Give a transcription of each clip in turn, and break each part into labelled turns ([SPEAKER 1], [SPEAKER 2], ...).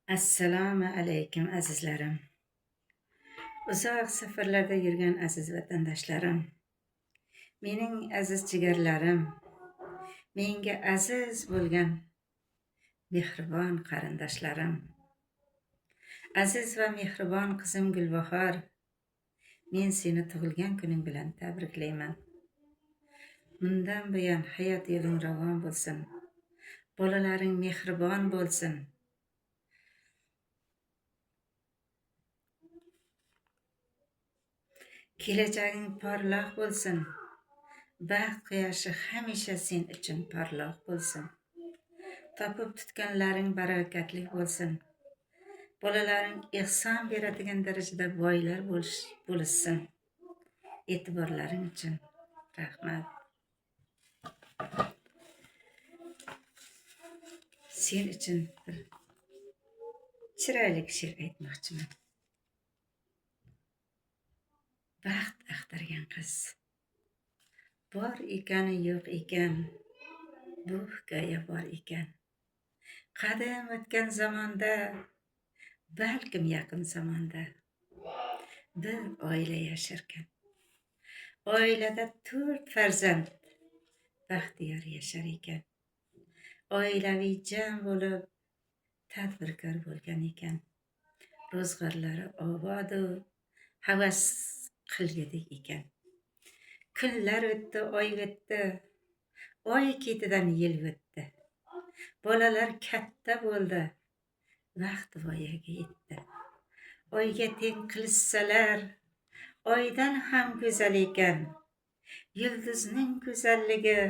[SPEAKER 1] Assalomu alaykum azizlarim. Uzoq safarlarda yurgan aziz vatandoshlarim. Mening aziz jigarlarim, menga aziz bo'lgan mehribon qarindoshlarim. Aziz va mehribon qizim Gulbahor, men seni tug'ilgan kuning bilan tabriklayman. Bundan buyon hayot yo'ling ravon bo'lsin. Bolalaring mehribon bo'lsin. Kelajaging porloq bo'lsin. Baxt quyoshi hamisha sen uchun porloq bo'lsin. Topib tutganlaring barakatli bo'lsin. Bolalaring ehson beradigan darajada boylar bo'lishsin. E'tiborlaring uchun rahmat. Sen uchun bir chiroyli she'r aytmoqchiman. Baxt axtargan qiz. Bor ekani yo'q ekan, bu hikoya bor ekan. Qadim o'tgan zamonda, balkim yaqin zamonda bir oila yasharkan. Oilada 4 farzand baxtiyor yashar ekan. Oilaviy jam bo'lib tadbirkor bo'lgan ekan. Ro'zg'orlari obodu havas qilgudek ekan. Kunlar o'tdi, oy o'tdi, oy ketidan yil o'tdi. Bolalar katta bo'ldi, vaqt voyaga yetdi. Oyga teng qilishsalar, oydan ham go'zal ekan. Yulduzning go'zalligi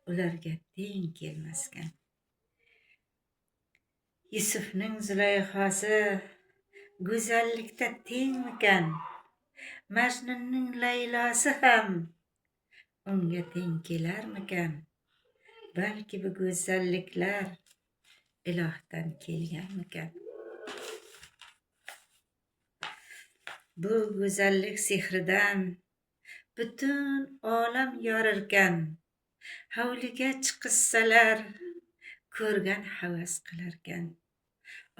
[SPEAKER 1] ularga teng kelmaskan. Yusufning Zulayhosi go'zallikda tengmikan? Majnunning Laylosi ham unga teng kelarmikan? Balki bu go'zalliklar ilohdan kelganmikan? Bu go'zallik sehridan butun olam yorirkan. Hovliga chiqishsalar ko'rgan havas qilarkan.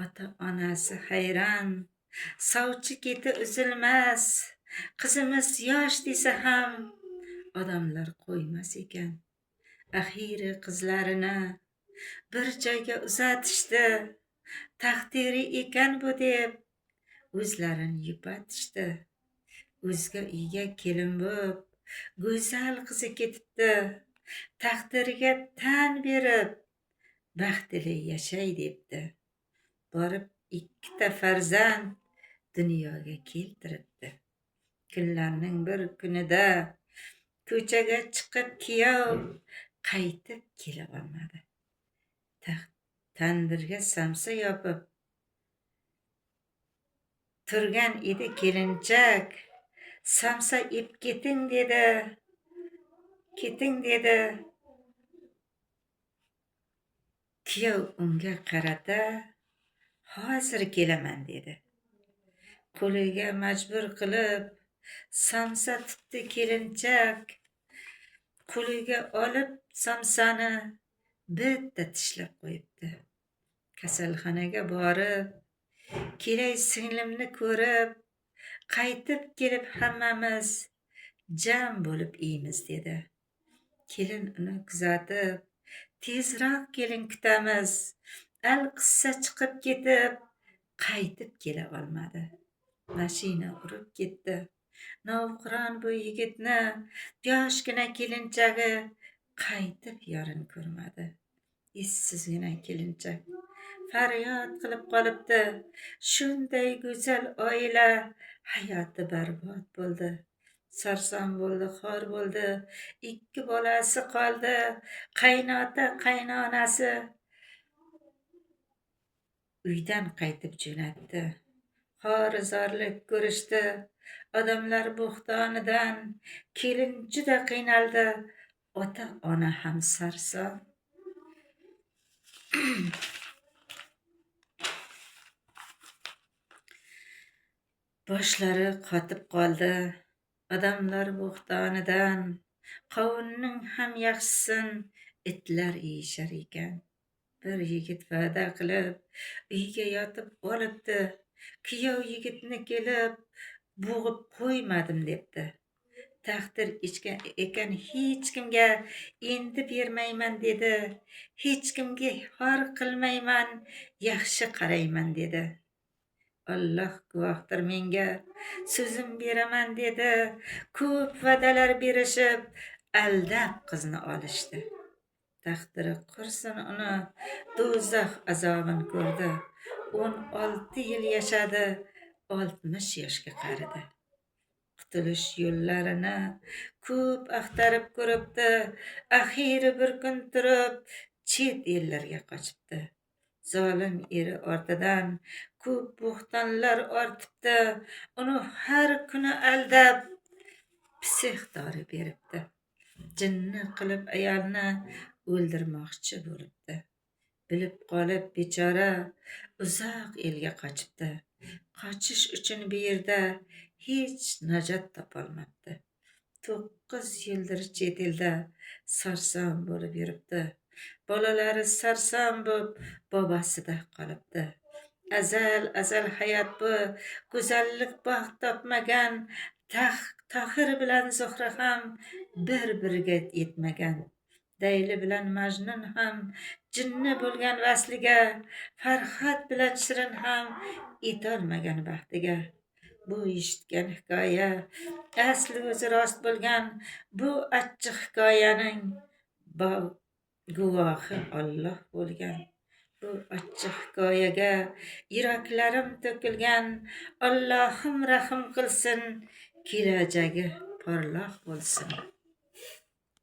[SPEAKER 1] Ota-onasi hayron, sovchi keti uzilmas, qizimiz yosh desa ham odamlar qo'ymas ekan. Axiri qizlarini bir joyga uzatishdi, taqdiri ekan bu deb o'zlarini yupatishdi. O'zga uyga kelin bo'p, go'zal qizi ketibdi. Taqdiriga tan berib, baxtli yashay debdi. Borib 2 farzand dunyoga keltiribdi. Kunlarning bir kunida ko'chaga chiqib kuyov qaytib kela olmadi. Tandirga samsa yopib turgan edi kelinchak. Samsa ep keting dedi. Keting dedi. Kuyov unga qarata hozir kelaman dedi. Qo'liga majbur qilib samsa tutdi kelinchak. Qo'liga olib samsani bitta tishlab qo'yibdi. Kasalxonaga borib, kelay singlimni ko'rib, qaytib kelib hammamiz jam bo'lib yeymiz dedi. Kelin uni kuzatib, tezroq kelin kutamiz. Alqissa chiqib ketib, qaytib kela olmadi. Mashina urib ketdi. Navqiron bu yigitni yoshgina kelinchagi qaytib yorin ko'rmadi. Essizgina kelinchak faryod qilib qolibdi. Shunday go'zal oila hayoti barbod bo'ldi. Sarson bo'ldi, xor bo'ldi. 2 bolasi qoldi. Qaynota, qaynonasi uydan qaytib jo'natdi. Xorizorlik ko'rishdi. Odamlar bo'xtonidan kelin juda qiynaldi. Ota-ona ham sarson. Boshlari qotib qoldi. Odamlar bo'xtonidan qovunning ham yaxshisin itlar yeyishar ekan. Bir yigit va'da qilib, uyga yotib olibdi. Kuyov yigitni kelib, bo'g'ib qo'ymadim debdi. Taqdir ichgan ekan hech kimga endi bermayman dedi. Hech kimga xor qilmayman, yaxshi qarayman dedi. Alloh guvohdir menga, so'zim beraman dedi. Ko'p va'dalar berishib, aldab qizni olishdi. Taqdiri qursin uni, do'zax azobini ko'rdi. 16 yil yashadi, 60 yoshga qaridi. Qutulish yo'llarini ko'p axtarib ko'ribdi. Axiyri bir kun turib chet ellarga qochibdi. Zolim eri ortidan ko'p bo'xtonlar ortibdi. Uni har kuni aldab psix dori beribdi. Jinni qilib ayolni o'ldirmoqchi bo'libdi. Bilib qolib bechora uzoq elga qochibdi. Qochish uchun bu yerda hech najot topolmabdi. 9 yildir chet elda sarson bo'lib yuribdi. Bolalari sarson bo'lib bobosida qolibdi. Azal azal hayot bu, go'zallik baxt topmagan, Tohir bilan Zuhra ham bir-biriga yetmagan. Dayli bilan Majnun ham jinni bo'lgan vasliga, Farhod bilan Shirin ham yetolmagan baxtiga. Bu eshitgan hikoya asli o'zi rost bo'lgan, bu achchiq hikoyaning guvohi Alloh bo'lgan. Bu achchiq hikoyaga yuraklarim to'kilgan, Allohim rahm qilsin, kelajagi porloq bo'lsin.